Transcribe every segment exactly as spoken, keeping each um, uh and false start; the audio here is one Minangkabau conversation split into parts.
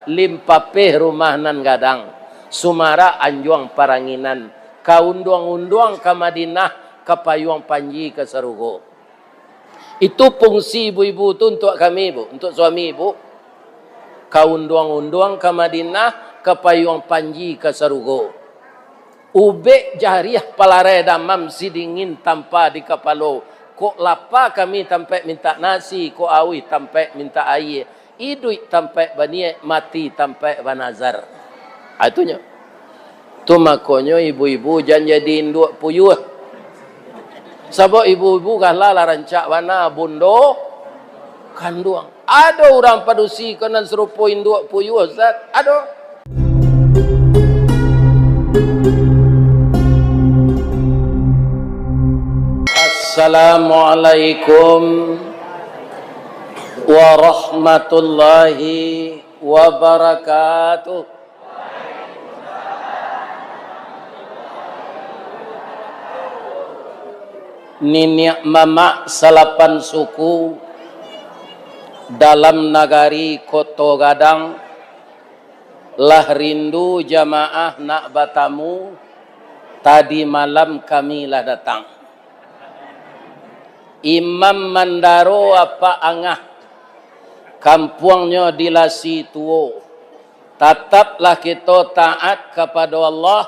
Limpapeh rumah nan gadang, sumarak anjuang paranginan, ka unduang-unduang ka Madinah, ka payuang panji ka sarugo. Itu fungsi ibu-ibu tu untuak kami, Bu, untuak suami ibu. Ka unduang-unduang ka Madinah, ka payuang panji ka sarugo. Ubek jariah palarai damam sidingin tampa di kapalo. Kok lapa kami tampek mintak nasi, kok auih tampek mintak aia. Iduik tampek baniaik, mati tampek banazar. Ah, itunyo. Tu makonyo ibu-ibu jan jadi induak puyuah. Sabab ibu-ibu gala lah rancak bana bundo kanduang. Ado urang padusi ko nan sarupo induak puyuah, Ustaz? Ado. Assalamualaikum warahmatullahi wabarakatuh. Niniak mamak salapan suku dalam nagari Koto Gadang, lah rindu jamaah nak batamu, tadi malam kami lah datang. Imam Mandaro Apak Angah, kampuangnyo di Lasi Tuo. Tataplah kito taat kapado Allah,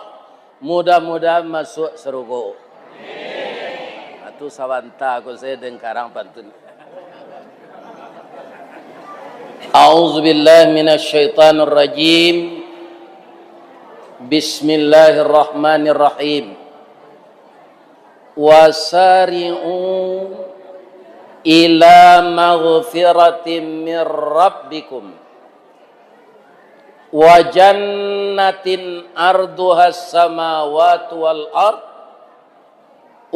mudah-mudahan masuak sarugo. Atu sabanta ko sajo dengkarang pantun. A'udzubillahi minasyaitonirrajim. Bismillahirrahmanirrahim. Wasari'u ila maghfiratin mir rabbikum wa jannatin arduhas samawati wal ard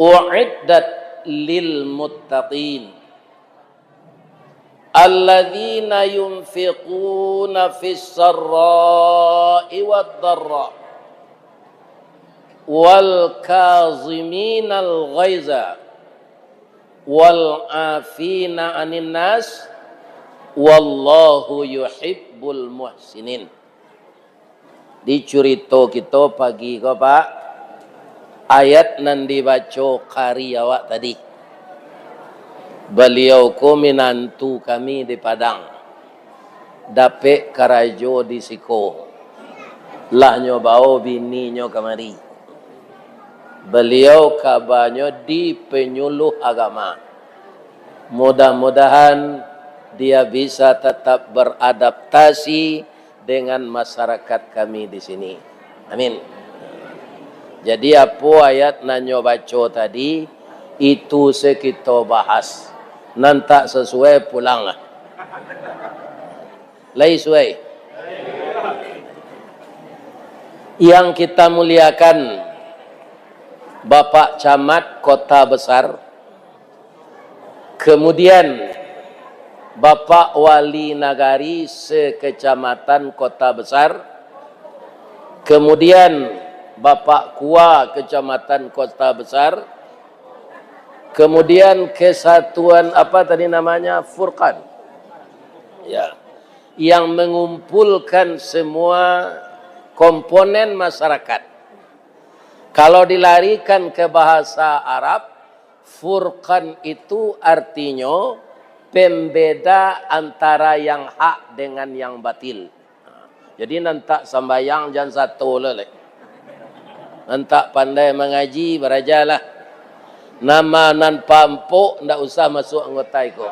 u'iddat lil muttaqin. Alladzina yunfiquna fis sarra'i wad dharra, wal kaziminal ghaiza, wal afina anin nas, wallahu yuhibbul muhsinin. Di curito kito pagi ko, Pak, ayat nan dibaco kari awak tadi. Baliau ko minantu kami di Padang. Dapek karajo di siko. Lah nyo bao bininyo kamari. Baliau kabanyo di penyuluh agama. Mudah-mudahan dia bisa tetap beradaptasi dengan masyarakat kami di sini. Amin. Jadi, apo ayat nan nyo baco tadi, itu se kito bahas. Nan tak sesuai, pulanglah. Lai suai. Yang kita muliakan, Bapak Camat Kota Besar, kemudian Bapak Wali Nagari se-Kecamatan Kota Besar, kemudian Bapak Kua Kecamatan Kota Besar, kemudian kesatuan apa tadi namanya, Furqan. Ya. Yang mengumpulkan semua komponen masyarakat. Kalau dilarikan ke bahasa Arab, Furqan itu artinyo pembeda antara yang hak dengan yang batil. Jadi, nan tak sambayang jan sato lo lai. Nan tak pandai mangaji, barajalah. Nama nan pampok ndak usah masuak anggota iko.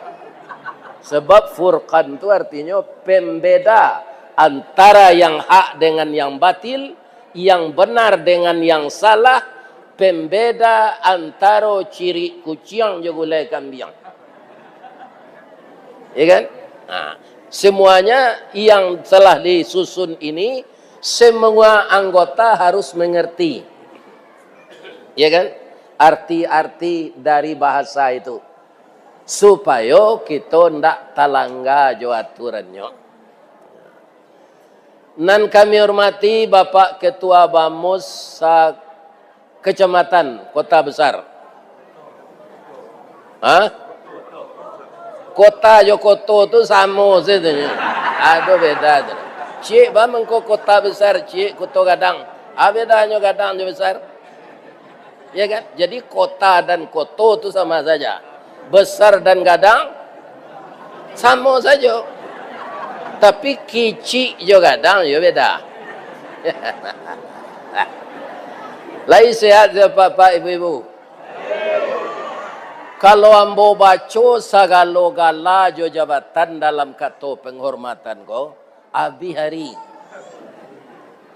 Sebab Furqan tu artinyo pembeda antara yang hak dengan yang batil, yang benar dengan yang salah, pembeda antaro cirik kuciang jo gulai kambiang. Ya kan? Nah, semuanya yang telah disusun ini, semua anggota harus mengerti. Ya kan? Arti-arti dari bahasa itu. Supayo kito ndak talangga jo aturannyo. Nan kami hormati Bapak Ketua Bamus sa-, Kecamatan Kota Besar. Hah? Kota jo koto tu samo sajo nyo. Ado beda tu. Ciek ba mangko kota besar, ciek Kuto Gadang. A bedanyo gadang jo besar? Ya kan? Jadi kota dan koto tu sama saja. Besar dan gadang samo sajo. Tapi kicik jo gadang yo beda. Lai sehat se, Bapak, Ibu-ibu? Kalau ambo baco sagalo gala jo jabatan dalam kato penghormatan ko, abih ari.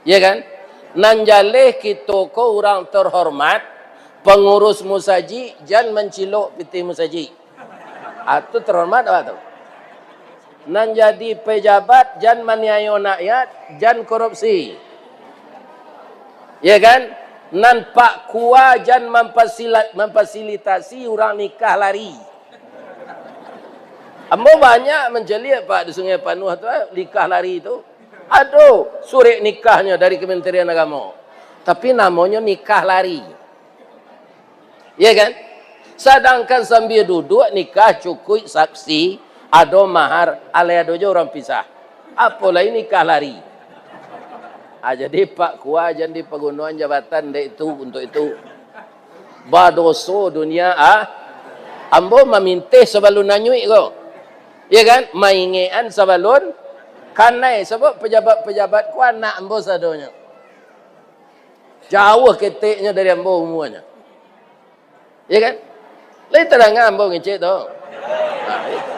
Ya kan? Nan jaleh kito ko urang terhormat, pangurus musajik, jan mancilok pitih musajik. Ah, tu terhormat apa tu? Nan jadi pejabat, jan maniayo rakyat, jan korupsi. Ya kan? Nan Pak Kua, jan mampasila-, mampasilitasi urang nikah lari. Ambo banyak mancaliak, Pak, di Sungai Panuah tu, eh, nikah lari tu. Ado surek nikahnyo dari Kementerian Agamo. Tapi namonyo nikah lari. Ya kan? Sadangkan sambia duduak nikah cukuik saksi, ado mahar, alai ado jo urang pisah. Apo lai nikah lari. Ah, jadi Pak Kua jan dipagunoan jabatan dek itu, untuk itu. Badoso dunia, ah. Ambo mamintih sabalun anyuik ko. Ya kan? Maingekan sabalun kanai. Sabab pejabat-pejabat ko anak ambo sadonyo. Jauah keteknyo dari ambo umuanyo. Ya kan? Lai tadanga ambo ngecek tu. Nah, itu.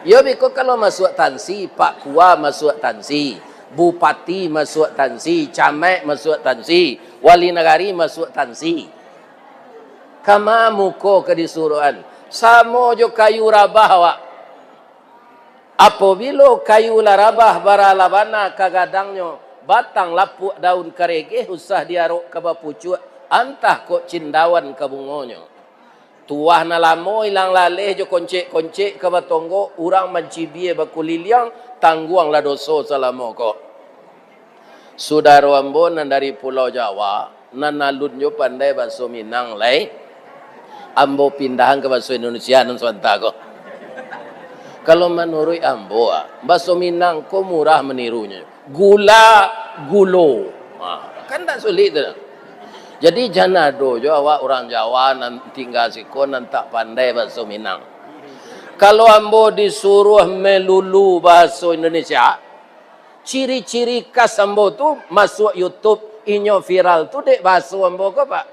Yo, biko kalau masuak tansi, Pak Kua masuak tansi, bupati masuak tansi, camat masuak tansi, wali nagari masuak tansi. Kama muko ka disuruahan? Samo jo kayu rabah awak. Apobilo kayu lah rabah, bara lah bana ka gadangnyo, batang lapuak, daun karegeh, usah diarok ka bapucuak, antah kok cindawan ka bungonyo. Tuah nan lamo ilang laleh jo koncek-koncek ka batonggok, urang mancibia bakuliliang, tangguanglah doso salamo ko. Sudaro ambo nan dari Pulau Jawa, nan alun jo pandai baso Minang lai, ambo pindahan ka baso Indonesia nan sabanta ko. Kalau manuruik ambo, ah, baso Minang ko murah manirunyo. Gula, gulo. Ha, kan tak sulik tu. Jadi, jan ado jo awak urang Jawa nan tingga siko nan tak pandai baso Minang. Kalau ambo disuruah melulu baso Indonesia, ciri-ciri khas ambo tu masuak YouTube, inyo viral tu dek baso ambo ko, Pak.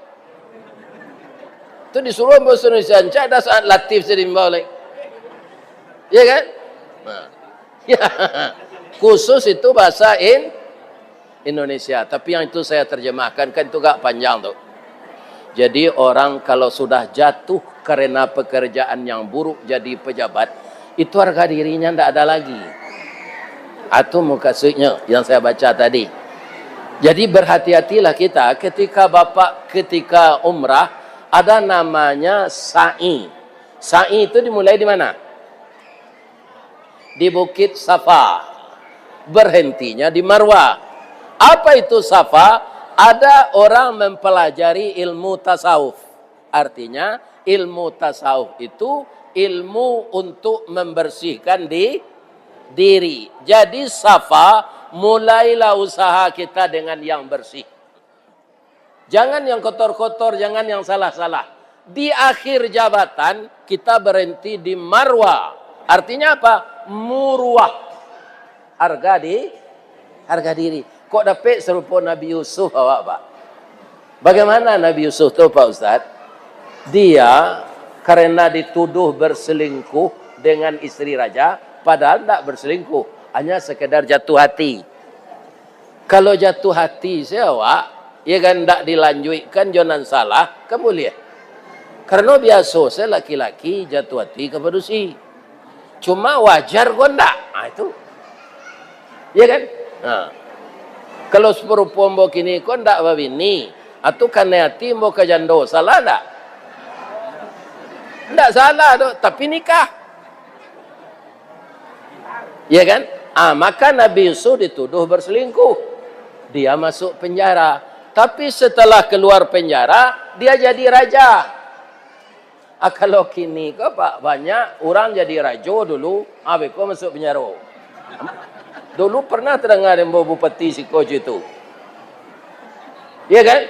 Tu disuruah ambo baso Indonesia, ancak ado Saat Latif sadimbau lai. Ya kan? Nah. Khusus itu bahasa in-, Indonesia. Tapi yang itu saya terjemahkan, kan itu agak panjang tu. Jadi, orang kalau sudah jatuh karena pekerjaan yang buruk, jadi pejabat, itu harga dirinya ndak ada lagi. Itu maksudnya yang saya baca tadi. Jadi, berhati-hatilah kita ketika Bapak, ketika umrah, ada namanya sa'i. Sa'i itu dimulai di mana? Di Bukit Safa, berhentinya di Marwah. Apa itu Safa? Ada orang mempelajari ilmu tasawuf. Artinya, ilmu tasawuf itu ilmu untuk membersihkan di-, diri. Jadi, Safa, mulailah usaha kita dengan yang bersih. Jangan yang kotor-kotor, jangan yang salah-salah. Di akhir jabatan, kita berhenti di Marwah. Artinya apa? Muruah. Harga di-, harga diri. Kok dapek sarupo Nabi Yusuf awak, Pak? Bagaimana Nabi Yusuf tu, Pak Ustaz? Dia karena dituduh berselingkuh dengan istri raja, padahal ndak berselingkuh, hanya sekedar jatuh hati. Kalau jatuh hati se awak, ya kan, ndak dilanjuikkan jo nan salah, kan buliah. Karano biaso se laki-laki jatuh hati ka padusi. Cuma wajar ko ndak? Ah, itu. Ya kan? Nah. Kalau sarupo ambo kini ko ndak babini, atau kanai hati ambo ka jando, salah ndak? Ndak salah doh, tapi nikah. Ya kan? Ah, maka Nabi Yusuf dituduh berselingkuh. Dia masuk penjara. Tapi setelah keluar penjara, dia jadi raja. Ah, kalau kini ko, Pak, banyak urang jadi rajo dulu, ah, beko masuk penjaro. Dulu pernah tadanga dek ambo bupati siko jo itu. Iya kan?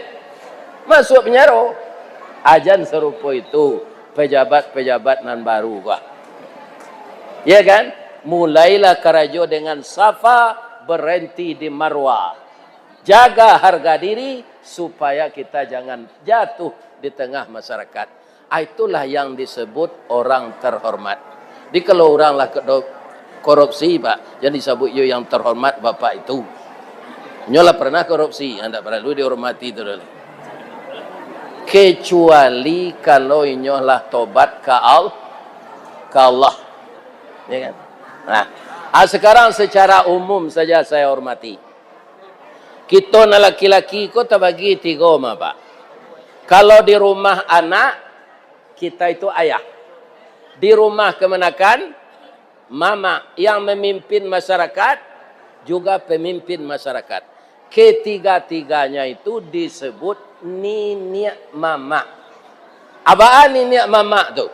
Masuak panjaro. Ajan sarupo itu pejabat-pejabat nan baru ko. Iya kan? Mulailah karajo dengan Safa, berhenti di Marwah. Jaga harga diri supaya kita jangan jatuh di tengah masyarakat. Ah, itulah yang disebut orang terhormat. Jadi kalau urang lah kedo-, korupsi, Pak, jan disabuik jo yang terhormat Bapak itu. Inyo lah pernah korupsi, ah, ndak paralu dihormati tu doh. Kecuali kalau inyo lah tobat ka Al-, ka Allah. Ya kan? Nah, ah, sekarang secara umum saja saya hormati. Kito nan laki-laki ko tabagi tigo mah, Pak. Kalau di rumah anak, kita itu ayah. Di rumah kamanakan, mamak. Yang memimpin masyarakat, juga pemimpin masyarakat. Ketiga-tiganya itu disebut niniak mamak. Abaan niniak mamak tu?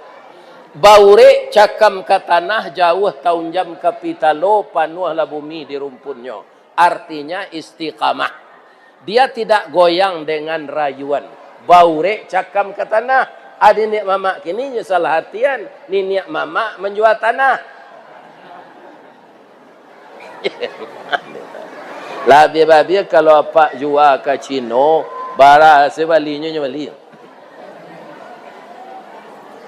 Baurek cakam ka tanah, jauah taunjam ka pitalo, panuahlah bumi di rumpunnyo. Artinya istiqamah. Dia tidak goyang dengan rayuan. Baurek cakam ka tanah. Ah, niniak mamak kini nyo salah artian. Niniak mamak manjua tanah. Labiah-labiah kalau apak jua ka Cino, bara se balinyo nyo bali.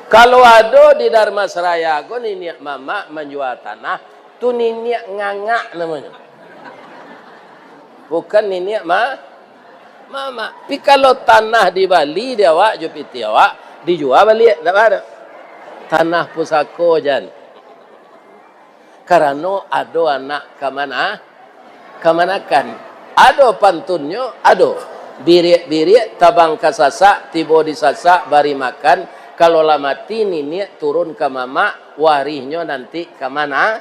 Kalau ado di Dharmasraya ko niniak mamak manjua tanah, tu niniak ngangak namonyo. Bukan niniak ma-, mamak. Tapi kalau tanah dibali di awak jo pitih awak, dijua baliak, ndak baa. Tanah pusako jan. Karano ado anak kamana-, kamanakan. Ado pantunnyo, ado. Biriak-biriak, tabang ka sasak, tibo di sasak, bari makan. Kalau lah mati niniak, turun ka mamak, warihnyo nanti kamana-,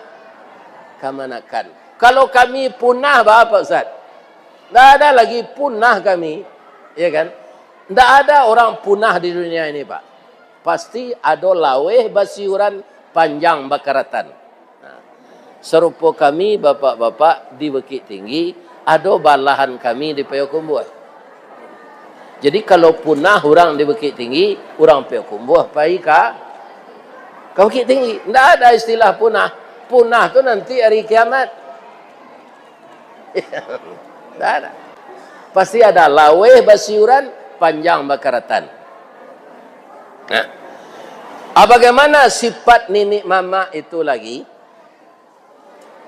kamanakan. Kalau kami punah, baa, Pak Ustaz? Ndak ada lagi punah kami, ya kan? Ndak ada orang punah di dunia ini, Pak. Pasti ado laweh basiuran, panjang bakaratan. Nah, sarupo kami, bapak-bapak di Bukittinggi, ado balahan kami di Payakumbuah. Jadi, kalau punah urang di Bukittinggi, urang Payakumbuah pai ka, ka Bukittinggi. Ndak ada istilah punah. Punah tu nanti hari kiamat. Ndak ada. Pasti ada laweh basiuran, panjang bakaratan. Nah. Ah, bagaimana sifat niniak mamak itu lagi?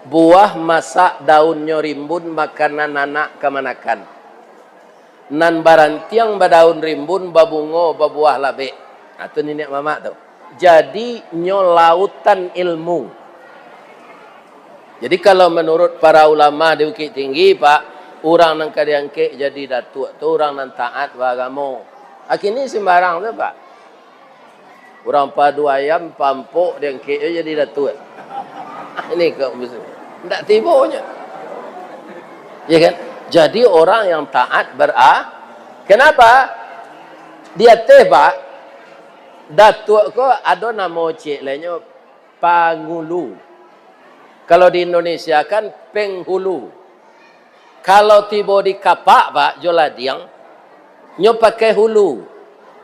Buah masak daunnyo rimbun, makanan anak kamanakan. Nan barantiang badaun rimbun, babungo, babuah labek. Nah, tu niniak mamak tu. Jadi, nyo lautan ilmu. Jadi, kalau menurut para ulama di Bukittinggi, Pak, urang nan ka diangkek jadi datuak tu urang nan taat baagamo. Ah, kini sembarang tu, Pak. Urang padu ayam, pampok, diangkek jadi datuak. Ini kok musuh. Ndak tibonyo. Ya kan? Jadi, orang yang taat bera-, kenapa? Di ateh, Pak, datuak ko ado namo ciek lainnyo, pangulu. Kalau di Indonesia kan penghulu. Kalau tibo di kapak, Pak, jo ladiang, nyo pakai hulu.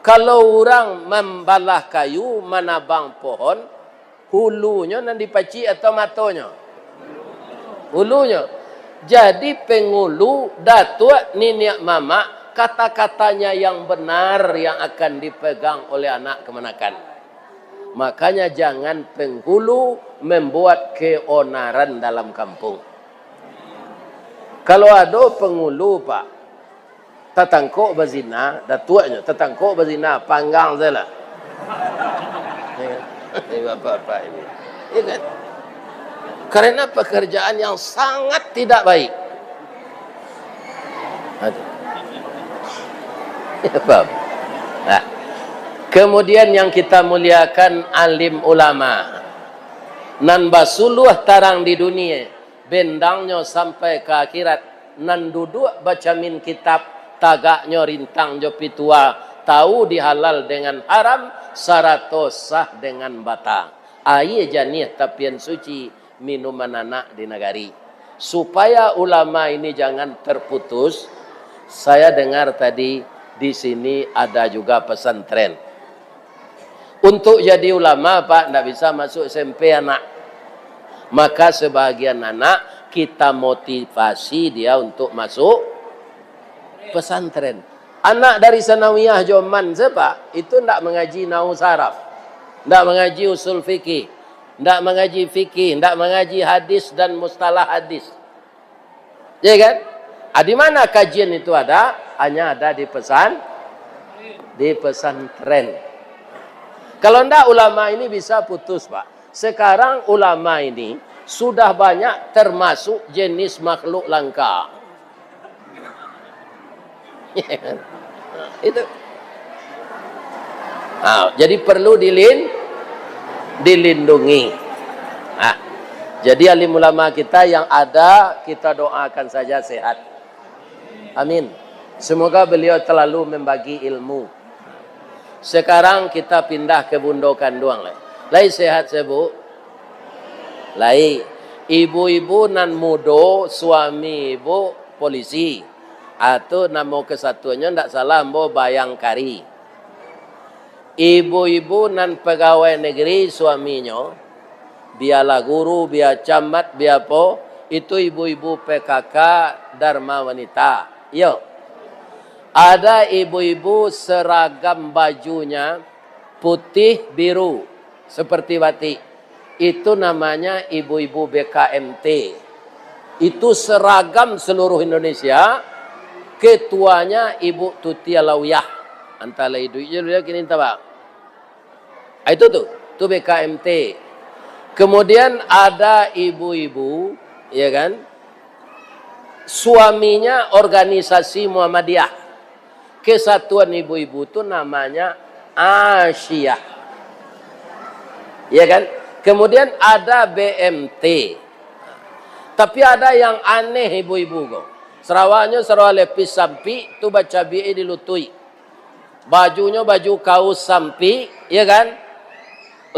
Kalau urang mambalah kayu, manabang pohon, hulunyo nan dipacik atau matonyo? Hulunyo. Jadi, penghulu, datuak, niniak mamak, kata-katanya yang benar yang akan dipegang oleh anak kamanakan. Makanya, jangan penghulu membuat keonaran dalam kampung. Kalau ado penghulu, Pak, tatangkok bazina, datuaknyo, tatangkok bazina, panggang sajolah. Ya kan? Ini bapak-bapak ini. Ya kan? Karena pekerjaan yang sangat tidak baik. Aduh. Ya, paham? Nah. Kemudian yang kita muliakan, alim ulama. Nan basuluah tarang di dunia, bendangnyo sampai ka akhirat, nan duduak bacamin kitab, tagaknyo rintang jo pitua, tahu di halal dengan haram, sarato sah dengan bata. Aia janiah tapian suci, minuman anak di nagari. Supaya ulama ini jangan terputus, saya dengar tadi di sini ada juga pesantren. Untuk jadi ulama, Pak, ndak bisa masuk S M P anak. Maka sebahagian anak kita motivasi dia untuk masuk pesantren. Anak dari sanawiyah jo man se, Pak, itu ndak mangaji nahwu saraf, ndak mangaji usul fikih, ndak mangaji fikih, ndak mangaji hadis dan mustalah hadis. Ya kan? Ah, di mana kajian itu ada? Hanya ada di pesan, di pesantren. Kalau ndak, ulama ini bisa putus, Pak. Sekarang ulama ini sudah banyak termasuk jenis makhluk langka. Itu. Ah, jadi perlu dilin-, dilindungi. Ah, jadi alim ulama kita yang ada, kita doakan saja sehat. Amin. Semoga beliau selalu membagi ilmu. Sekarang kita pindah ke bundo kanduang lai. Lai sehat se, Bu? Lai. Ibu-ibu nan mudo, suami ibu polisi. Ah, tu namo kesatuannyo ndak salah ambo bayangkari. Ibu-ibu nan pegawai negeri suaminyo, bialah guru, bia camat, bia apo, itu ibu-ibu P K K Dharma Wanita. Iyo. Ada ibu-ibu seragam bajunya putih biru seperti batik. Itu namanya ibu-ibu B K M T. Itu seragam seluruh Indonesia. Ketuanya Ibu Tuti Alawiyah. Antahlah iduik je dia kini, entah, Pak. Ah, itu tu, tu B K M T. Kemudian ada ibu-ibu, ya kan, suaminya organisasi Muhammadiyah. Kesatuan ibu-ibu tu namanya Asyiyah. Ya kan? Kemudian ada B M T. Tapi ada yang aneh ibu-ibu ko. Sarawanyo sarawa lepis sampik, tu bacabiak di lutuik. Bajunyo baju kaus sampik, ya kan?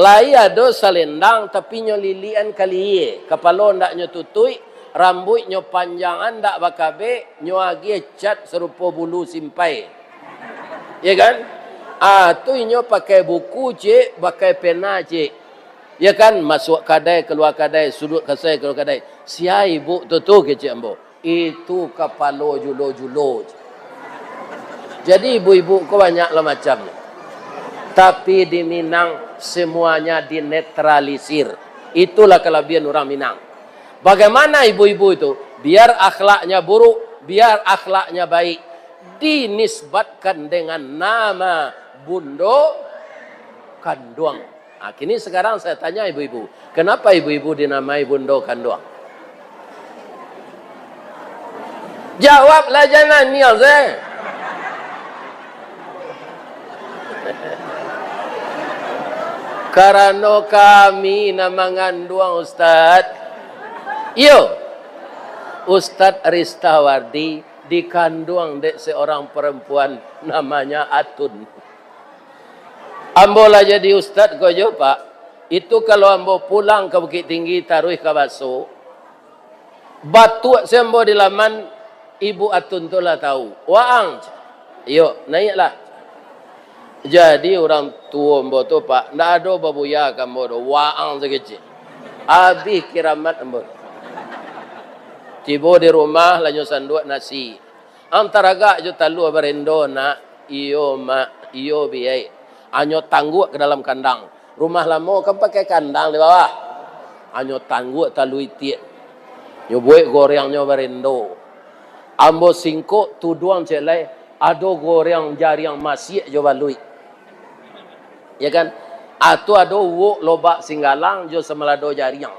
Lai ado salendang, tapi nyo lilikan kaliyie. Kapalo ndak nyo tutuik, rambuik nyo panjangan ndak bakabek, nyo agiah cat sarupo bulu simpai. Ya kan? Ah, tu inyo pakai buku, cek, pakai pena, cek. Ya kan? Masuak kadai, kalua kadai, suduik kasai, kalua kadai. Sia ibu tu, tu, kecek ambo. Itu kapalo julo-julo. Jadi ibu-ibu ko banyaklah macamnyo. Tapi di Minang semuanya dinetralisir. Itulah kalabiahan urang Minang. Bagaimana ibu-ibu itu? Biar akhlaknya buruk, biar akhlaknya baik, dinisbatkan dengan nama bundo kanduang. Ah, kini sekarang saya tanya ibu-ibu, kenapa ibu-ibu dinamai bundo kanduang? Jawablah, jangan niang se. Karano kami nan manganduang, Ustaz. Iyo. Ustaz Ristawardi dikanduang dek seorang perempuan namanya Atun. Ambo lah jadi ustad ko jo, Pak. Itu kalau ambo pulang ka Bukittinggi, taruih ka Baso, batuak se ambo di laman, Ibu Atun tu lah tahu. "Waang." "Iyo, naiaklah." Jadi urang tuo ambo tu, Pak, ndak ado babuya ka ambo doh. Waang sakecek. Abih kiramat ambo. Tibo di rumah, lah nyo sanduak nasi. Ang taragak jo talua barendo, Nak? Iyo, Mak. Iyo, Biai. Anyo tangguak ka dalam kandang. Rumah lamo kan pakai kandang di bawah. Anyo tangguak talua itiak. Nyo buek gorengnyo barendo. Ambo singkok, tuduang cek lai, ado goreng jariang masiak jo baluik. Ya kan? Atu ado uwok lobak singgalang jo samalado jariang.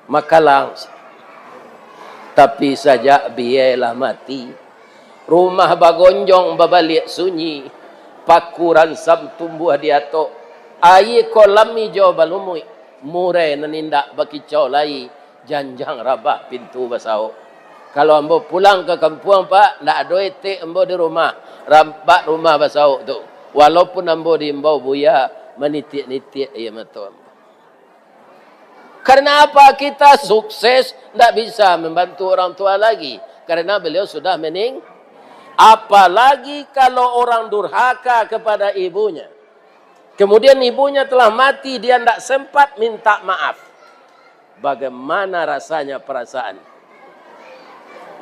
Makalang. Tapi sajak Biai lah mati, rumah bagonjong babaliak sunyi, paku ransam tumbuah di atok, aia kolam ijau balumuik, murai nan indak bakicau lai, janjang rabah pintu basaok. Kalau ambo pulang ka kampuang, Pak, ndak ado etek ambo di rumah, rabak rumah basaok tu. Walaupun ambo diimbau buya, manitiak-nitiak aia mato ambo. Karena apa kita sukses, ndak bisa membantu orang tua lagi? Karena beliau sudah mening-, apalagi kalau orang durhaka kepada ibunya. Kemudian ibunya telah mati, dia ndak sempat minta maaf. Bagaimana rasanya perasaan?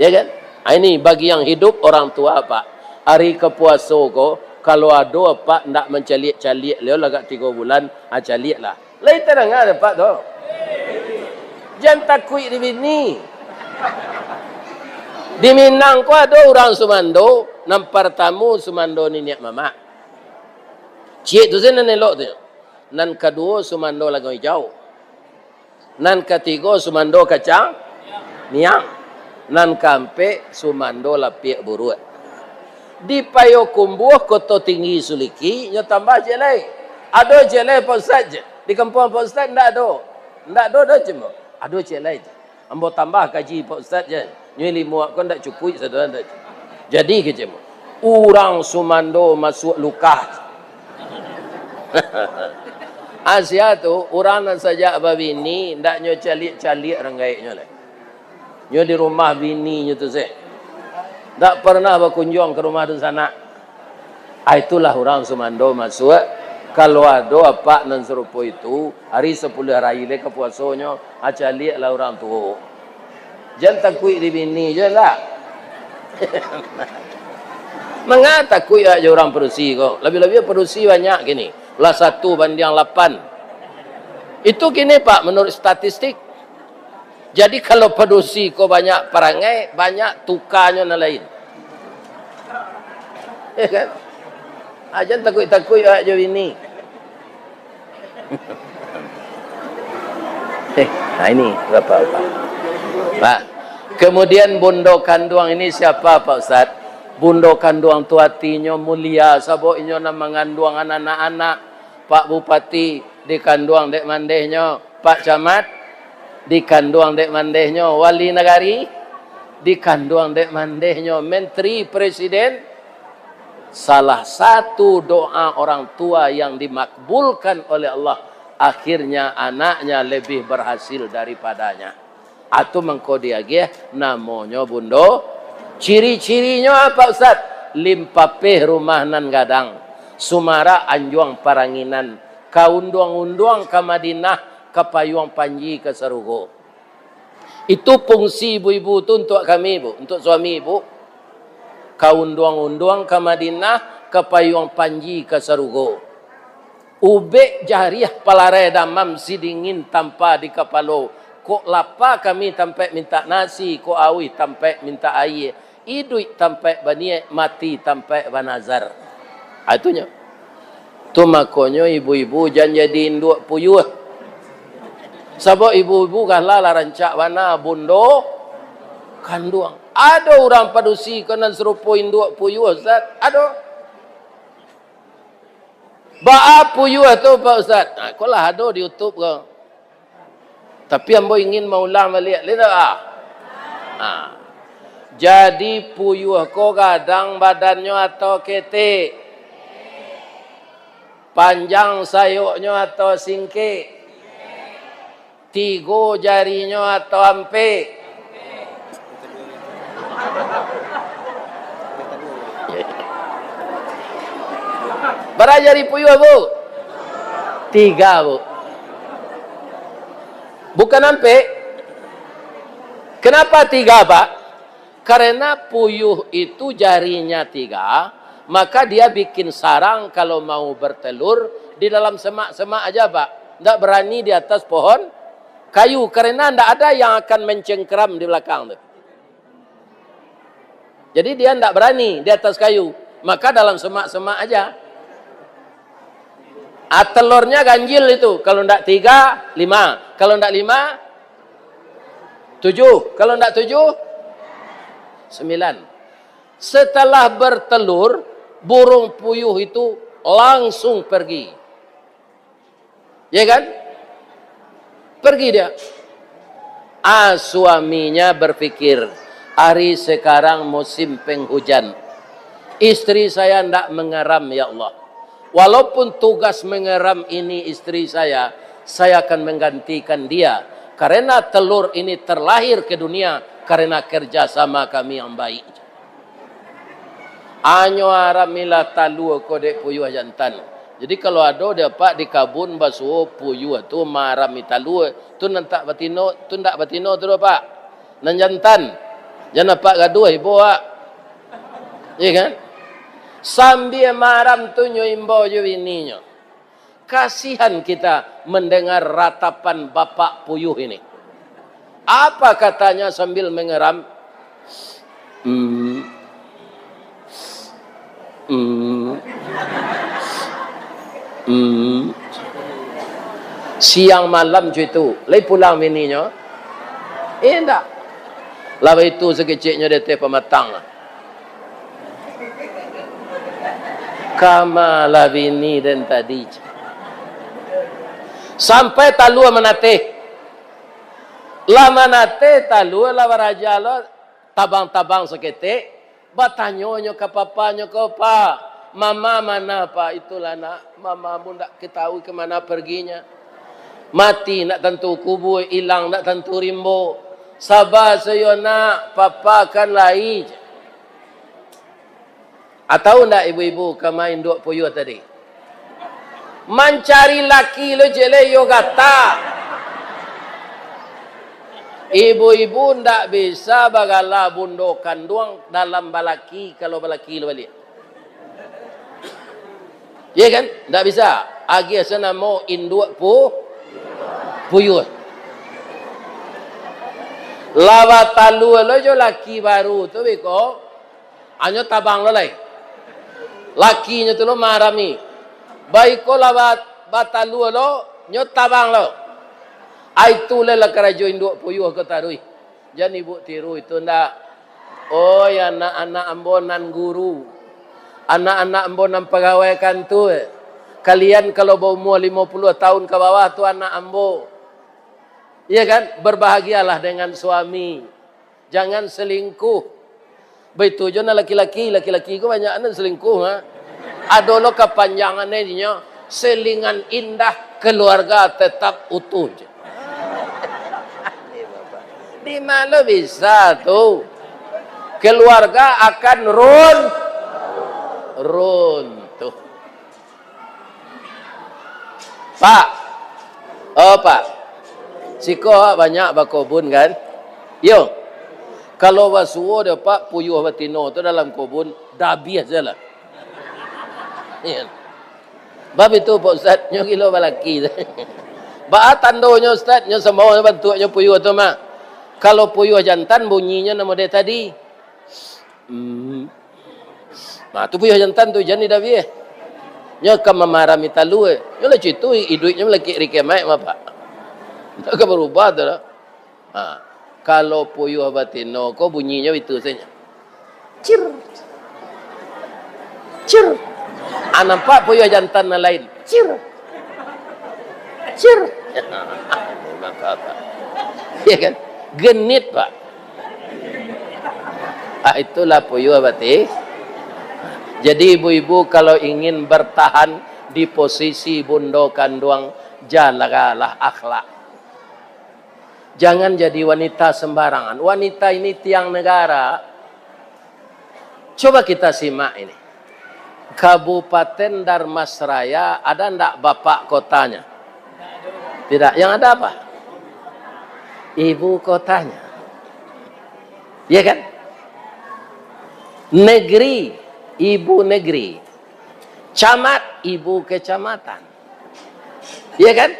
Ya kan? Ah, ini bagi yang hidup orang tua, Pak. Ari ka puaso ko, kalau ado Apak ndak mancaliak-caliak, lewat agak tigo bulan, ah, caliaklah. Lai tadanga dek Apak tu. Jan takuik di bini. Di Minang ko ado urang sumando, nan partamo sumando niniak mamak. Ciek tu se nan elok tu. Nan kaduo sumando langau ijau. Nan katigo sumando kacang miang. Nan kaampek sumando lapiak buruak. Di Payokumbuah, Koto Tinggi Suliki, nyo tambah ciek lai. Ado ciek lai, Pak Ustaz, je. Di kampuang Pak Ustaz ndak ado. Ndak ado doh, cuma ado ciek lai je. Ambo tambah kaji Pak Ustaz je. Nyo limo ko ndak cukuik sadolah ndak. Jadi kecek ambo, urang sumando masuak lukah. Asia tu, urang nan sajak babini, ndak nyo caliak-caliak rang gaeknyo lai. Nyo di rumah bininyo tu se. Ndak pernah bakunjuang ka rumah dunsanak. Ah, itulah urang sumando masuak. Kalau ado Apak nan sarupo itu, ari sapuluah ari lai ka puasonyo, ah, caliaklah urang tuo. Jan takuik di bini je lah. Manga takuik awak jo urang padusi ko? Labiah-labiah padusi banyak kini. Lah satu bandiang lapan. Itu kini, Pak, menurut statistik. Jadi, kalau padusi ko banyak parangai, banyak tukanyo nan lain. Ya kan? Ah, jan takuik-takuik awak jo bini. Eh, nah ini, Bapak-bapak. Pak, kemudian bundo kanduang ini siapa, Pak Ustaz? Bundo kanduang tu atinyo mulia, sabab inyo nan manganduang anak-anak. Pak Bupati dikanduang dek mandehnyo, Pak Camat dikanduang dek mandehnyo, Wali Nagari dikanduang dek mandehnyo, Menteri, Presiden. Salah satu doa orang tua yang dimakbulkan oleh Allah, akhirnya anaknya lebih berhasil daripadanya. Atu mangko diagiah namonyo bundo. Ciri-cirinyo apa, Ustaz? Limpapeh rumah nan gadang, sumarak anjuang paranginan, ka unduang-unduang ka Madinah, ka payuang panji ka sarugo. Itu fungsi ibu-ibu tu untuak kami, Bu, untuak suami, Bu. Ka unduang-unduang ka Madinah, ka payuang panji ka sarugo. Ubek jariah palarai damam, sidingin tampa di kapalo. Kok lapa kami tampaik mintak nasi, kok auih tampaik mintak aia. Iduik tampaik baniaik, mati tampaik banazar. Ah, itunyo. Tu makonyo ibu-ibu jan jadi induak puyuah. Sabab ibu-ibu gala lah rancak bana bundo kanduang. Ado urang padusi ko nan sarupo induak puyuah, Ustaz? Ado. Baa puyuah tu, Pak Ustaz? Nah, ko lah ado di YouTube ko. Tapi ambo ingin maulang baliak. Lihat tak? Ah. Ah. Jadi puyuah ko gadang badannyo atau ketek? Panjang sayoknyo atau singkek? Tigo jarinyo atau ampek? Bara jari puyuah, Bu? Tiga, Bu. Bukan ampek. Kenapa tiga, Pak? Karena puyuh itu jarinya tiga, maka dia bikin sarang kalau mau bertelur di dalam semak-semak aja, Pak. Ndak berani di atas pohon kayu, karena ndak ada yang akan mencengkeram di belakang tu. Jadi dia ndak berani di atas kayu, maka dalam semak-semak aja. Ah, telurnya ganjil itu. Kalau ndak tiga, lima. Kalau ndak lima, tujuh. Kalau ndak tujuh, sembilan. Setelah bertelur, burung puyuh itu langsung pergi. Ya kan? Pergi dia. Ah, suaminya berpikir, "Ari sekarang musim penghujan. Istri saya ndak mengeram, ya Allah. Walaupun tugas mengeram ini istri saya, saya akan menggantikan dia. Karena telur ini terlahir ke dunia karena kerjasama kami yang baik. Anyo aramilah talua ko dek puyuah jantan. Jadi, kalau ado dek apak di kabun basuo puyuah tu maarami talua, tu nan tak batino, tu ndak batino tu doh, Pak. Nan jantan, jan apak gaduah ibo, Pak. Iya kan? Sambia maaram tu nyo imbau jo bininyo. Kasihan kita mendengar ratapan bapak puyuh ini. Apa katanya sambil mengeram? Hmm. Hmm. Hmm. Siang malam cuy tu, lai pulang bininyo? Indak. Lah baitu sakeceknyo di ateh pamatang. Kama lah bini den tadi. Sampai talua manateh. Lah manateh talua, lah baraja lo, tabang-tabang saketek, batanyo nyo ka papanyo ko, "Pa, mama mana, Pa?" "Itulah, Nak, mamamu ndak ketahui ke mana perginya. Mati ndak tantu kubua, ilang ndak tantu rimbo. Saba sajo, Nak, papa kan lai," jar. Atau ndak ibu-ibu ka main induak puyuah tadi? Mancari laki lo cek lai, iyo gata. Ibu-ibu ndak bisa bagala bundo kanduang dalam balaki, kalau balaki lo baliak. Iya kan? Ndak bisa. Agiah se namo induak pu-, puyuah. Lah batalua lo jo laki baru tu beko, anyo tabang lo lai. Lakinyo tu lo marami. Baiko lah ba-, batalua lo, nyo tabang lo. Ai tu lai lah karajo induak puyuah ko taruih. Jan ibu tiru itu ndak. Oi, anak-anak ambo nan guru, anak-anak ambo nan pagawai kantua, kalian kalau baumua limo puluah tahun ka bawah tu anak ambo. Iya kan? Berbahagialah dengan suami. Jangan selingkuh. Baitu jo nan laki-laki, laki-laki ko banyak nan selingkuh, ha. Ado lo kapanjangan inyo, selingan indah, keluarga tetap utuh. Di ma lo bisa tu? Keluarga akan run-, runtuh. Pak. Oh, Pak. Siko awak banyak bakobun, kan? Yo. Kalau basuo dek Pak, puyuah batino tu dalam kobun, dah abiah se lah. Iyo. Bab itu, Pak Ustaz, nyo gilo balaki. Baa tandonyo, Ustaz? Nyo samo bantuaknyo puyuah tu mah. Kalau puyuah jantan, bunyinyo nan model tadi. Hmm. Nah, tu puyuah jantan tu, jan idak bieh. Nyo ka mamarami talua. Nyo lah cuy tu, iduiknyo malakik rikemaik mah, Pak. Ndak ka barubah tu lah. Ha. Kalau puyuah batino ko bunyinyo itu sajo. Cir. Cir. Ah, nampak puyuah jantan nan lain. Cir. Cir. Maka apa? Ya kan? Genit, Pak. Ah, itulah puyuh berarti. Jadi, ibu-ibu kalau ingin bertahan di posisi bundo kanduang, jagalah akhlak. Jangan jadi wanita sembarangan. Wanita ini tiang negara. Coba kita simak ini. Kabupaten Dharmasraya ada ndak bapak kotanya? Tidak. Yang ada apa? Ibu kotanya. Ya kan? Negeri, ibu negeri. Camat, ibu kecamatan. Ya kan?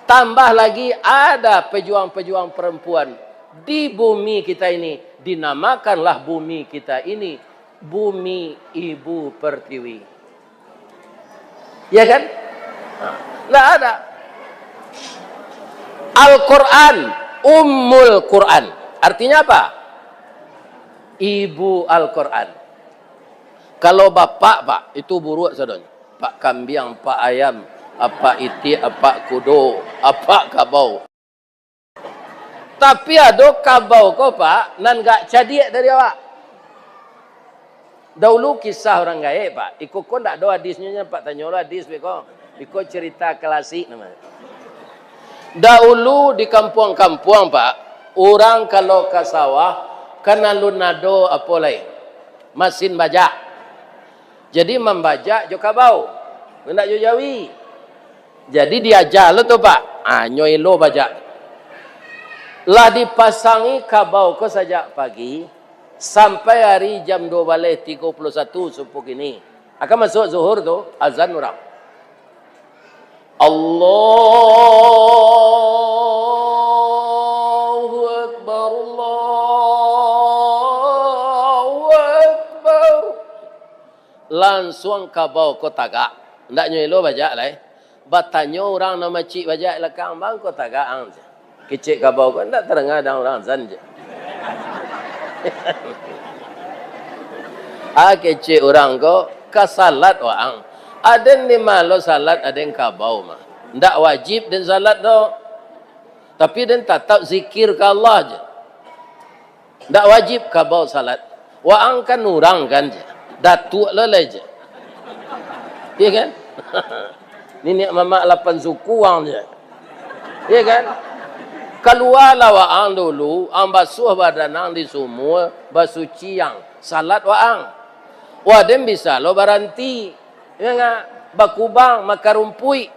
Tambah lagi ada pejuang-pejuang perempuan di bumi kita ini, dinamakanlah bumi kita ini bumi ibu pertiwi. Ya kan? Ndak ada. Al-Quran, Ummul Quran. Artinya apa? Ibu Al-Quran. Kalau bapak, Pak, itu buruak sadonyo. Pak kambiang, pak ayam, apak itiak, apak kudo, apak kabau. Tapi ado kabau ko, Pak, nan gak cadiak dari awak. Daulu kisah urang gaek, Pak. Iko ko ndak ado hadisnyo, Pak, tanyo lo hadis, Pak, ko. Iko cerita klasik namonyo. Dahulu di kampuang-kampuang, Pak, urang kalau ka sawah, kan alun ado apo lai, masin bajak. Jadi mambajak jo kabau, indak jo jawi. Jadi diaja lo tu, Pak. Ah, nyo elo bajak. Lah dipasangi kabau ko sajak pagi sampai ari jam dua baleh tigo puluah satu subuh kini. Akan masuak zuhur tu, azan urang. Allahu Akbar, Allahu Akbar. Lansuang kabau ko tagak. Ndak nyo elo bajak lai. Batanyo urang nan macik bajak lakang, "Bang, ko tagak ang?" Kecek kabau ko, "Ndak tadanga dang urang azan je." Ah, kecek urang ko, "Ka salat waang." Aden di ma lo salat, aden kabau mah. Ndak wajib den salat doh. Tapi den tatap zikir ka Allah je. Ndak wajib kabau salat. Waang kan urang kan je. Datuak lo lai je. Iya kan? Niniak mamak lapan suku ang je. Iya kan? Kalualah waang dulu, ang basuah badan ang di sumua, basuci ang, salat waang. Wah, den bisa lo baranti. Indak, bakubang, makan rumpuik.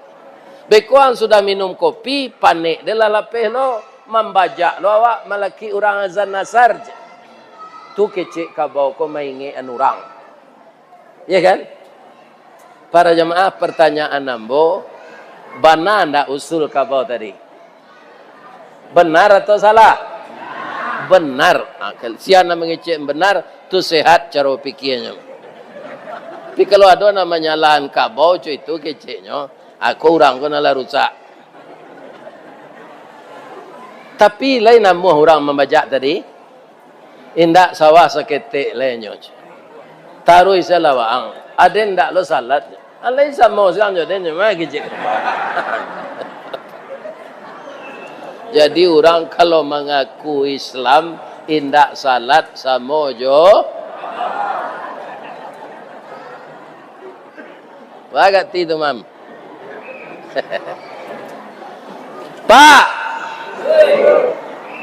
Beko ang sudah minum kopi, panek den lah lapeh lo, mambajak lo awak, malakik urang azan asar je. Tu kecek kabau ko maingekan urang. Iya kan? Para jamaah, pertanyaan ambo, bana ndak usul kabau tadi? Benar atau salah? Benar. Ah, kal-, sia nan mangecek benar, tu sehat caro pikirnyo. Tapi kalau ado nan manyalahan kabau, co itu keceknyo, ah, ko urang ko nan lah rusak. Tapi lai namuah urang mambajak tadi? Indak sawah saketek lai nyo. Taruih salah waang. Aden ndak lo salat. Alai samo siang jo den, cuma kicik. Jadi, urang kalau mangaku Islam, indak salat samo jo. Bagak ti tu, Mam. Pak,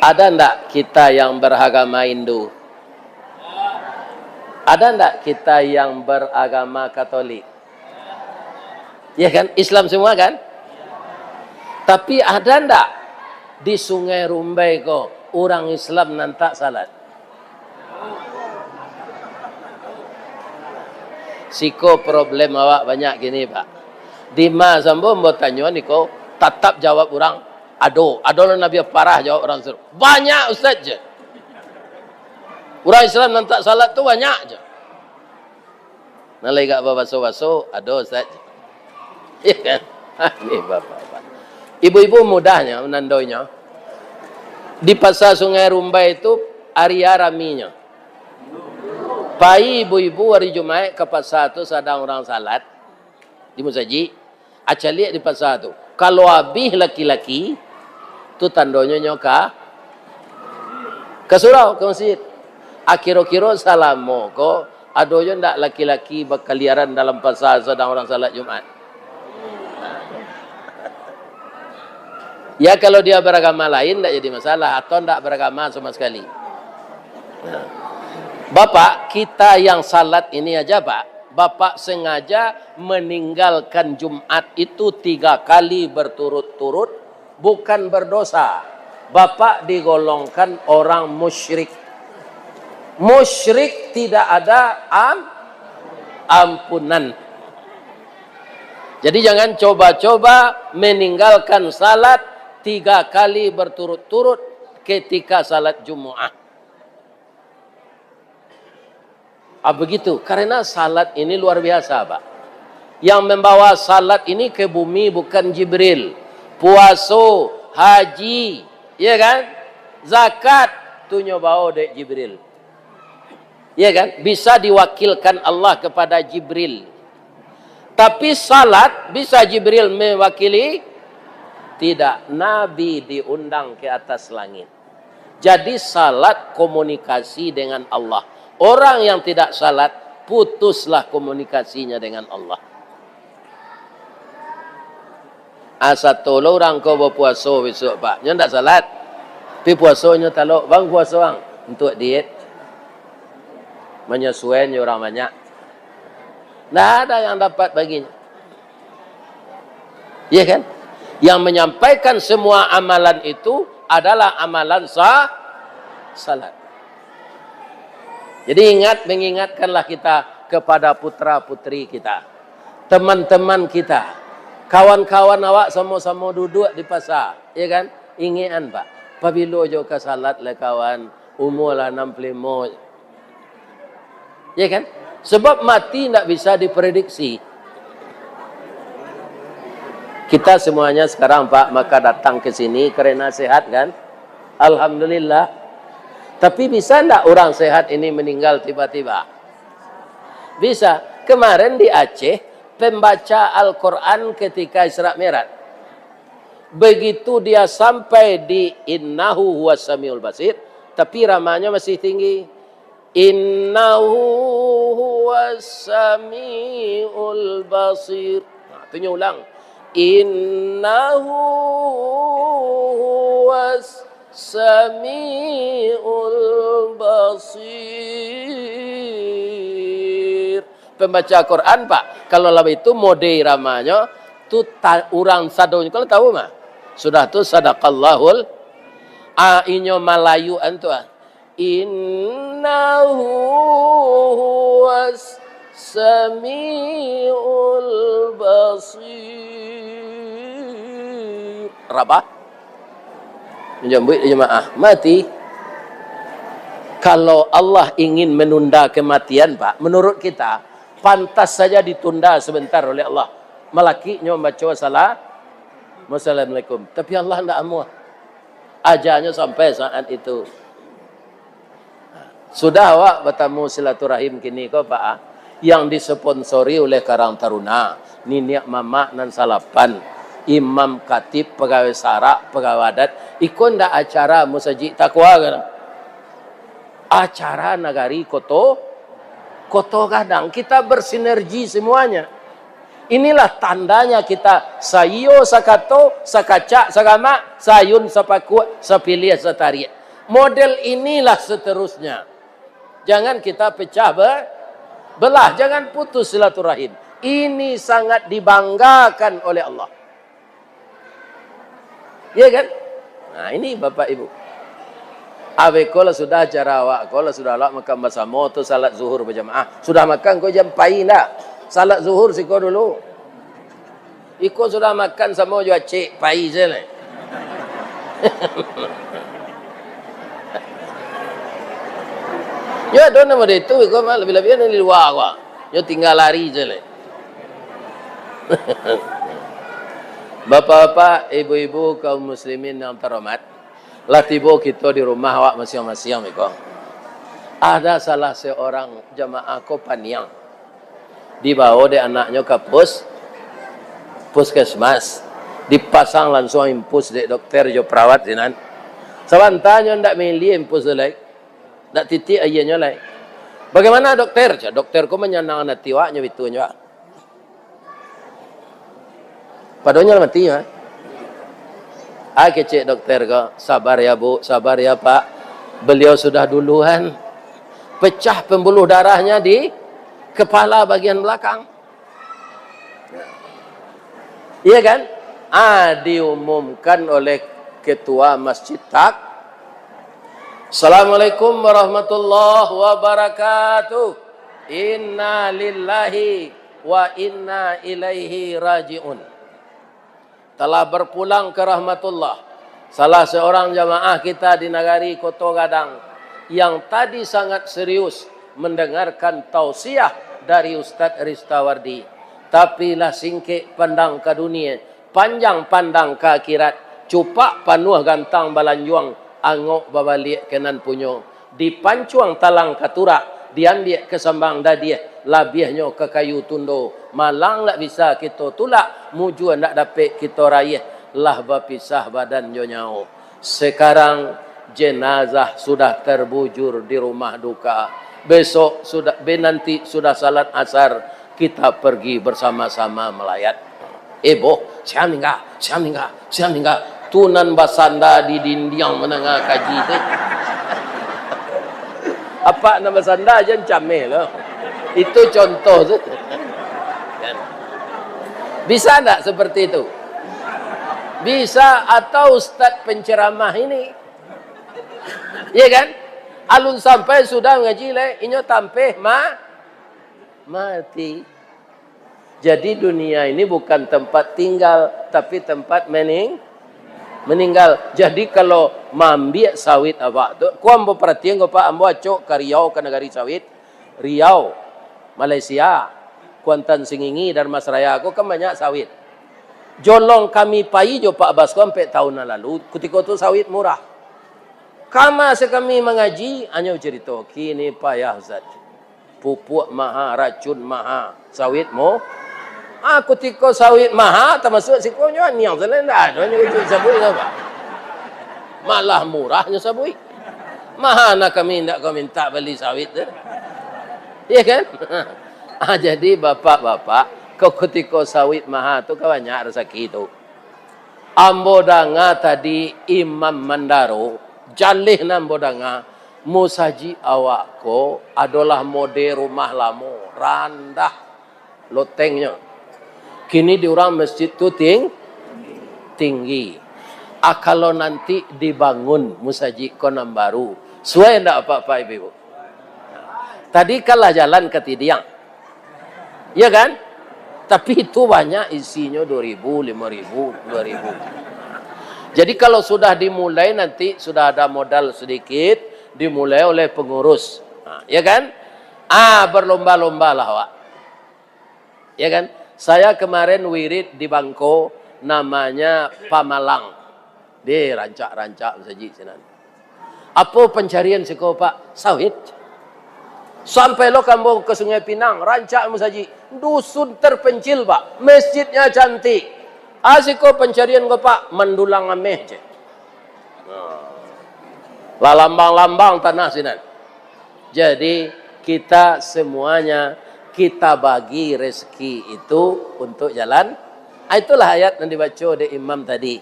ada ndak kita yang beragama Hindu? Ada ndak kita yang beragama Katolik? Ya kan? Islam semua kan? Tapi ada ndak di Sungai Rumbai ko urang Islam nan tak salat? Siko problem awak banyak kini, Pak. Dima sambo ambo tanyo niko, tatap jawab urang, "Ado, ado lo nabi parah," jawab urang suruh. "Banyak, Ustaz," je. Urang Islam nan tak salat tu banyak je. Nan lai gak babaso-baso, "Ado, Ustaz," je. Iya kan? Ini bapak-bapak. Ibu-ibu mudahnyo, nandoinyo. Di Pasar Sungai Rumbai tu, aria raminyo. Pai ibu-ibu ari Jumaik ka pasar tu sadang urang salat di musajik, acaliak di pasar tu. Kalau abih laki-laki, tu tandonyo nyo ka, ka surau, ka masjid. Akiro-kiro salamo ko, ado jo ndak laki-laki bakaliaran dalam pasar sadang urang salat Jumaat? Ya, kalau dia beragama lain, ndak jadi masalah, atau ndak beragama sama sekali. Nah. Bapak, kita yang salat ini aja, Pak, Bapak sengaja meninggalkan Jumat itu tiga kali berturut-turut, bukan berdosa. Bapak digolongkan orang musyrik. Musyrik tidak ada am-, ampunan. Jadi, jangan coba-coba meninggalkan salat tiga kali berturut-turut ketika salat Jumaat. Ah, begitu. Karena salat ini luar biasa, Pak. Yang membawa salat ini ke bumi bukan Jibril. Puaso, haji, ya kan? Zakat, tu nyo bawa dek Jibril. Ya kan? Bisa diwakilkan Allah kepada Jibril. Tapi salat bisa Jibril mewakili? Tidak. Nabi diundang ke atas langit. Jadi, salat komunikasi dengan Allah. Orang yang tidak salat, putuslah komunikasinya dengan Allah. Ah, sato lo urang ko bapuaso bisuak, Pak. Nyo ndak salat. Tapi puasonyo talok, "Bang, puaso, Bang." Untuak diet. Manyasuaian jo urang banyak. Ndak ada yang dapat baginyo. Iya kan? Yang menyampaikan semua amalan itu adalah amalan sa-, salat. Jadi ingat, mengingatkanlah kita kepada putra-putri kita, teman-teman kita, kawan-kawan awak samo-samo duduak di pasa, ya kan? Ingekan, Pak, pabilo jo ka salat lai kawan, umua lah anam puluah limo. Ya kan? Sebab mati ndak bisa diprediksi. Kita semuanya sekarang, Pak, maka datang ke sini karena sehat, kan? Alhamdulillah. Tapi bisa ndak orang sehat ini meninggal tiba-tiba? Bisa. Kemarin di Aceh, pembaca Al-Quran ketika Isra Mi'raj. Begitu dia sampai di "Innahu huwas samiul basir", tapi ramanya masih tinggi. "Innahu huwas samiul basir." Nah, tu nyo ulang. "Innahu huwas samiul basir." Pembaca Quran, Pak, kalau lah itu mode iramanyo, tu ta-, urang sadonyo kalau tahu mah. Sudah tu, sadaqallahul, ah, inyo Malayu an tu, ah. "Innahu huwas samiul basir." Rabah. Manjambuik jamaah. Mati. Kalau Allah ingin menunda kematian, Pak, menurut kita, pantas saja ditunda sebentar oleh Allah. Malakiknyo mambaco salat, "Wassalamualaikum." Tapi Allah ndak amuah. Ajalnyo sampai saat itu. Sudah awak batamu silaturahim kini ko, Pak, ah, yang disponsori oleh Karang Taruna, niniak mamak nan salapan, imam, katib, pagawai sarak, pagawai adat, iko ndak acara Musajik Takwa kan? Acara nagari Koto, Koto Gadang. Kita bersinergi semuanya. Inilah tandanya kita saiyo sakato, sakacak sagamak, saayun sapakuak, sapiliah satariak. Model inilah seterusnya. Jangan kita pecah be-, belah, jangan putus silaturahim. Ini sangat dibanggakan oleh Allah. Iya kan? Nah, ini Bapak Ibu. Abeko lah sudah acara awak ko, lah sudah awak makan basamo tu, salat zuhur bajamaah. Sudah makan ko jan pai ndak? Salat zuhur siko dulu. Iko sudah makan samo jo acek, pai se lai. Yo, ado namo de tu, iko mah labiah-labiah nan di lua ko. Yo tingga lari se lai. Bapak-bapak, ibu-ibu, kaum muslimin yang terhormat, lah tibo kito di rumah awak masiang-masiang iko. Ada salah seorang jamaah ko paniang. Dibawo dek anaknyo ka pus-, puskesmas. Dipasang lansuang impus dek dokter jo perawat sinan. Sabanta nyo ndak mailiah impus tu lai. Ndak titiak aianyo lai. "Bagaimana, dokter?" Cak dokter ko manyanangkan ati awak nyo bitu nyo. Padonyo lah mati, ha? Ah, kecek dokter ko, "Sabar ya, Bu, sabar ya, Pak. Beliau sudah duluan. Pecah pembuluh darahnya di kepala bagian belakang." Iya kan? Ah, diumumkan oleh ketua masjid tak. "Assalamualaikum warahmatullahi wabarakatuh. Inna lillahi wa inna ilaihi raji'un." Telah berpulang ke rahmatullah, salah seorang jamaah kita di nagari Koto Gadang yang tadi sangat serius mendengarkan tausiah dari Ustaz Ristawardi. Tapi lah singkek pandang ka dunia, panjang pandang ka akhirat, cupak panuah gantang balanjuang, angok babaliak ka nan punyo, dipancuang talang katurak, diambiak ka sambang dadiah, labiahnyo ka kayu tundo, malang ndak bisa kito tulak, mujua ndak dapek kito raiah, lah bapisah badan jo nyawo. Sekarang jenazah sudah terbujur di rumah duka. Besok sudah, be nanti sudah salat asar, kita pergi bersama-sama melayat. Eh, boh, Sia maningga, sia maningga, sia maningga. Tu nan basanda di dindiang mandanga kaji tu. Apak nan basanda jan cameh lo. Itu contoh tu. Kan? Bisa ndak seperti itu? Bisa, atau ustaz penceramah ini. Iya kan? Alun sampai sudah ngaji leh, inyo tampeh ma-, mati. Jadi dunia ini bukan tempat tinggal, tapi tempat mening-, meninggal. Jadi kalau maambiak sawit awak tu, ko ambo paratian ko Pak, ambo acok ka Riau, ka nagari sawit. Riau, Malaysia, Kuantan Sengingi, Dharmasraya ko kan banyak sawit. Jolong kami pai jo Pak Bas ko ampek taun nan lalu, kutiko tu sawit murah. Kama se kami mangaji, anyo carito, kini payah Ustaz. Pupuk maha, racun maha, sawit mo-, ah, kutiko sawit maha, tamasuak siko nyo aniang salah, ndak ado nyo ujuik sabuik tu, Pak. Malah murahnyo sabuik. Maha na kami ndak ka mintak bali sawit tu. Iya kan? Ah, jadi bapak-bapak, ko kutiko sawit maha tu ka banyak rasaki tu. Ambo danga tadi Imam Mandaro, jaleh nan ambo danga, musajik awak ko adolah mode rumah lamo, randah lotengnyo. Kini di urang masjid tu ting-, tinggi. Ah, kalau nanti dibangun musajik ko nan baru, suai ndak Apak-apak Ibu-ibu? Tadi kan lah jalan ka Tidiang. Iya kan? Tapi itu banyak isinyo dua ribu, lima ribu, dua ribu. Jadi kalau sudah dimulai nanti, sudah ada modal sedikit, dimulai oleh pengurus. Nah, iya kan? Ah, berlomba-lombalah awak. Ya kan? Saya kemarin wirid di Bangko, namanya Pamalang. Deh, rancak-rancak masajik sinan. Apo pancarian siko, Pak? Sawit. Sampai lo kambo ka Sungai Pinang, rancak masajik. Dusun terpencil, Pak. Masjidnya cantik. Ah, siko pancarian ko, Pak? Mandulang ameh je. Nah. Lah lambang-lambang tanah sinan. Jadi, kita semuanya, kita bagi rezeki itu untuk jalan. Ah, itulah ayat yang dibaca oleh imam tadi.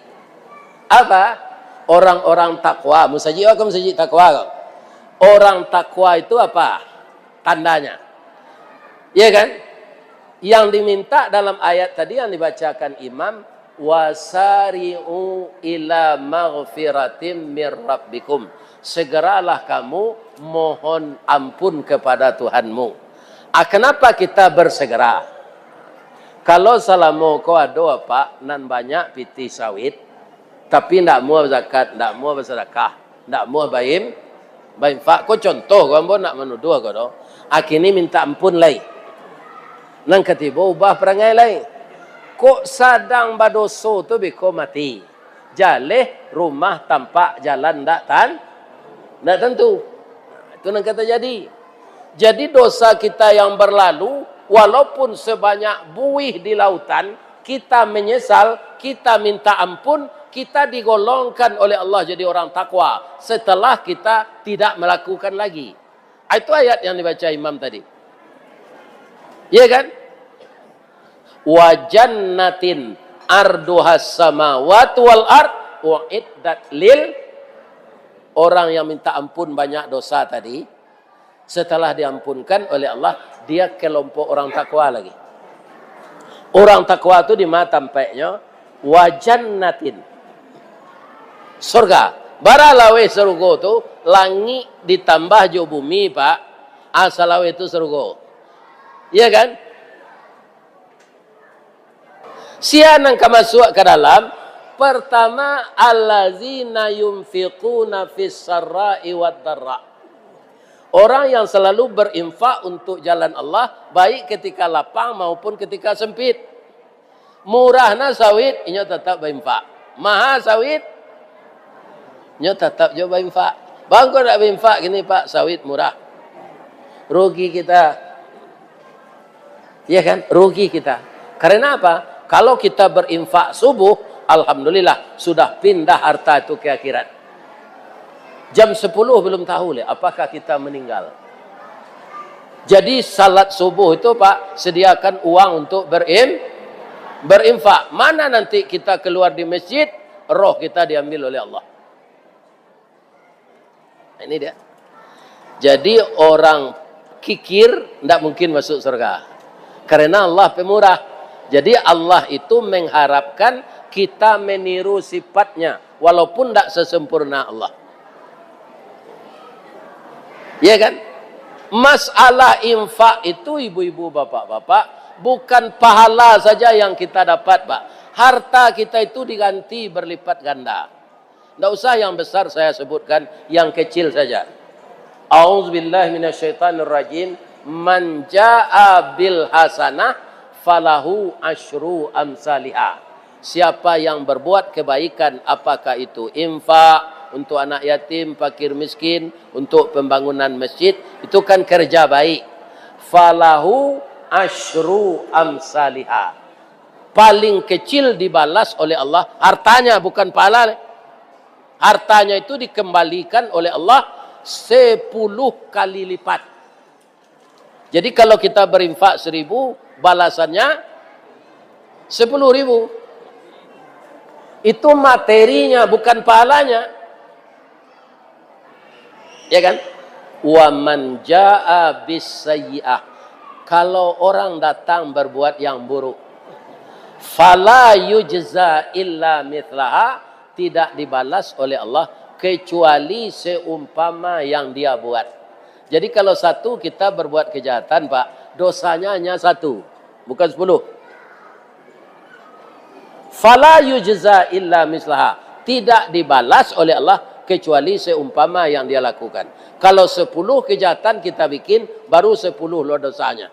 Apa? Orang-orang takwa. Musajik awak kan musajik takwa kan? Orang takwa itu apa tandanya? Iya kan? Yang diminta dalam ayat tadi yang dibacakan imam, "Wasari'u ila maghfiratim mir rabbikum." Segeralah kamu mohon ampun kepada Tuhanmu. Ah, kenapa kita bersegera? Kalau salamo ko ado apak nan banyak pitih sawit, tapi ndak amuah bazakat, ndak amuah basadakah, ndak amuah baim-, bainfak. Ko contoh ko, ambo ndak manuduah ko doh. Akini mintak ampun lai. Nan katibo ubah parangai lai. Kok sadang badoso tu beko mati. Jaleh rumah tampak jalan ndak tan-, ndak tantu. Nah, itu nan ka tajadi. Jadi dosa kita yang berlalu, walaupun sebanyak buih di lautan, kita menyesal, kita minta ampun, kita digolongkan oleh Allah jadi orang takwa setelah kita tidak melakukan lagi. Ah, itu ayat yang dibaca imam tadi. Iya kan? "Wa jannatin arduhas samawati wal ard uiddat lil," orang yang minta ampun banyak dosa tadi, setelah diampunkan oleh Allah, dia kelompok orang takwa lagi. Orang takwa tu di mana tampaknyo? "Wa jannatin." Surga. Bara laweh sarugo tu, langik ditambah jo bumi, Pak. Asa laweh tu sarugo. Iya kan? Sia nan ka masuak ka dalam? Pertama, allazina yunfiquna fis sarra'i wad darra. Orang yang selalu berinfak untuk jalan Allah, baik ketika lapang maupun ketika sempit. Murah na sawit, inyo tatap bainfak. Maha sawit, inyo tatap jo bainfak. Bangko ndak bainfak kini, Pak, sawit murah. Rugi kita. Iya kan? Rugi kita. Karena apa? Kalau kita berinfak subuh, alhamdulillah, sudah pindah harta itu ke akhirat. Jam sepuluh belum tahu leh, apakah kita meninggal. Jadi, salat subuh itu, Pak, sediakan uang untuk berim-, Berinfak, mana nanti kita keluar di masjid, roh kita diambil oleh Allah. Ini dia. Jadi, orang kikir ndak mungkin masuk surga. Karena Allah pemurah. Jadi, Allah itu mengharapkan kita meniru sifatnya, walaupun ndak sesempurna Allah. Ya kan? Masalah infak itu, ibu-ibu, bapak-bapak, bukan pahala saja yang kita dapat, Pak. Harta kita itu diganti berlipat ganda. Ndak usah yang besar saya sebutkan, yang kecil saja. A'udzubillahi minasyaitonirrajim. Man jaa bil hasanah falahu asyru amsaliha. Siapa yang berbuat kebaikan, apakah itu infak untuk anak yatim, fakir miskin, untuk pembangunan masjid, itu kan kerja baik. Falahu asyru amsaliha. Paling kecil dibalas oleh Allah, hartanya, bukan pahala. Hartanya itu dikembalikan oleh Allah sepuluh kali lipat. Jadi, kalau kita berinfak seribu, balasannya sepuluh ribu. Itu materinya, bukan pahalanya. Ya kan? Wa man jaa bis sayyi'ah. Kalau orang datang berbuat yang buruk, fala yujza illa mithlaha, tidak dibalas oleh Allah kecuali seumpama yang dia buat. Jadi, kalau satu kita berbuat kejahatan, Pak, dosanya hanya satu, bukan sepuluh. Fala yujza illa mislaha. Tidak dibalas oleh Allah kecuali seumpama yang dia lakukan. Kalau sepuluh kejahatan kita bikin, baru sepuluh lo dosanya.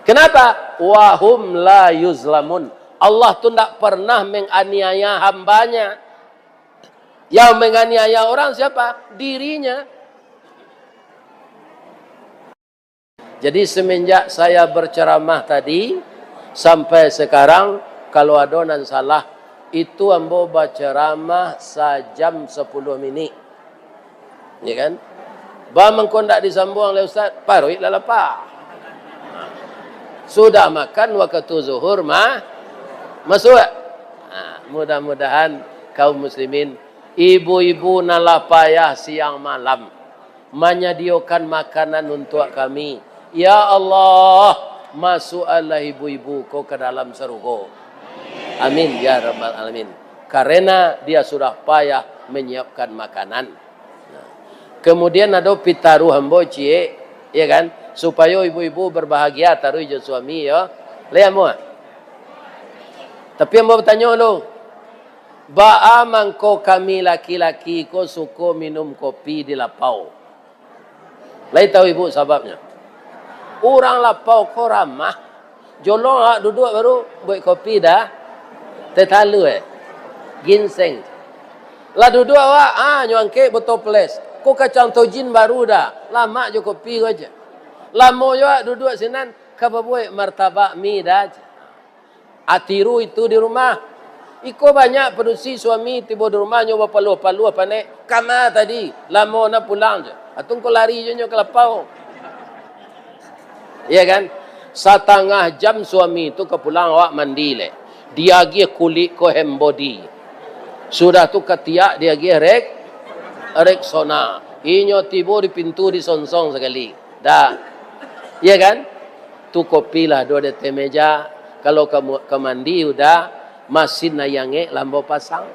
Kenapa? Wahum la yuzlamun. Allah tu ndak pernah menganiaya hambanya. Yang menganiaya orang siapa? Dirinya. Jadi, semenjak saya berceramah tadi, sampai sekarang, kalau ado nan salah, itu ambo baceramah sajam sapuluah minik. Ya kan? Ba mangko ndak disambuang lai ustaz, paruik lah lapa. Sudah makan, wakatu zuhur mah, masuak. Ha, mudah-mudahan kaum muslimin, ibu-ibu nan lah payah siang malam, manyadiokan makanan untuak kami. Ya Allah, masuaklah ibu-ibu ko ka dalam sarugo. Amin, ya rabbal alamin. Karena dia sudah payah menyiapkan makanan. Nah, kemudian ado pitaruah ambo ciek, ya kan, supayo ibu-ibu berbahagia taruih jo suami, yo. Lai ambo. Tapi ambo batanyo lu, baa mangko kami laki-laki ko suko minum kopi di lapau? Lai tahu ibu sababnyo? Urang lapau ko ramah. Jolong awak duduak baru buek kopi dah. Teh talua, eh. Ginseng. Lah duduak awak, ah, nyo angkek botol ples. Ko kacang tojin baru dah. Lamak jo kopi ko aja. Lamo jo awak duduak sinan, ka babuek martabak mi dah. Atiru itu di rumah. Iko banyak padusi suami tibo di rumah nyo bapaluah-paluah panek, kama tadi, lamo na pulang je. Atau engkau lari je nyo ka lapau. Iya kan? Satangah jam suami tu ka pulang awak mandi leh. Diagiah kulik ko hand body. Sudah tu katiak diagiah Rex-, Rexona. Inyo tibo di pintu disonsong sakali. Dah. Iya kan? Tu kopi lah ado di ateh meja. Kalau ka mu-, ka mandi udah, masin ayangek lambo pasang.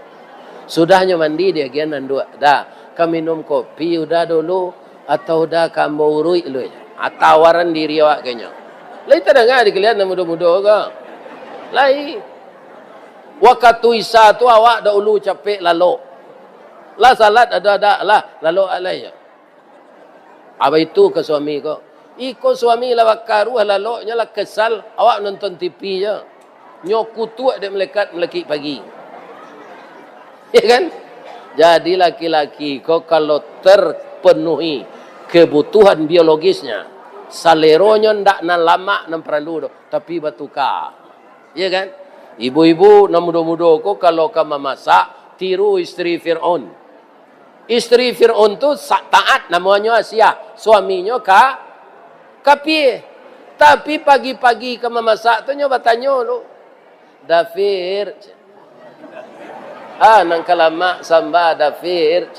Sudahnyo mandi diagian anduak. Dah, ka minum kopi udah dulu, atau udah ka ambo uruik lu? Ah, tawaran diri awak kanyo. Lai tadanga dikalian nan mudo-mudo ko? Lai. Wakatu Isa tu awak dahulu capek lalok. Lah salat ado-ado lah, lalok alai. Abaitu ka suami ko. Iko suami lah bakaruah laloknyo lah kesal, awak nonton T V je. Nyo kutuak dek malaikat malakik pagi. Ya kan? Jadi laki-laki ko kalau terpenuhi kebutuhan biologisnya, saleronyo ndak nan lamak nan paralu doh, tapi batuka. Ya kan? Ibu-ibu nan mudo-mudo ko kalau ka mamasak, tiru isteri Firaun. Isteri Firaun tu sa-, taat, namonyo Asiah. Suaminyo ka-, kapie. Tapi pagi-pagi ka mamasak tu nyo batanyo dulu, "Dafir." Ah, nan ka lamak samba dafir.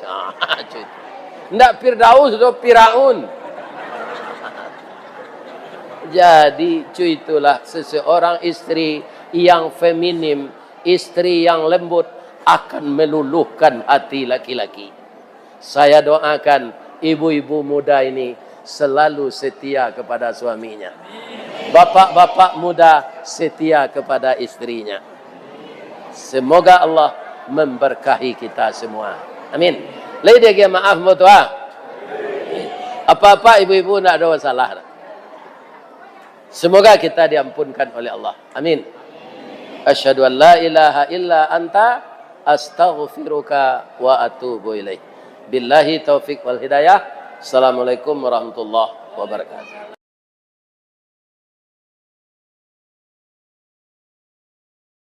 Ndak Firdaus doh, Firaun. Jadi, cuy, itulah seseorang istri yang feminim, istri yang lembut akan meluluhkan hati laki-laki. Saya doakan ibu-ibu muda ini selalu setia kepada suaminya. Bapak-bapak muda setia kepada istrinya. Semoga Allah memberkahi kita semua. Amin. Lai diagiah maaf, Mbok Tuah? Apa-apa ibu-ibu ndak ada masalah. Semoga kita diampunkan oleh Allah. Amin. Asyhadu an la ilaha illa anta, astaghfiruka wa atubu ilaik. Billahi taufik wal hidayah. Assalamualaikum warahmatullahi wabarakatuh.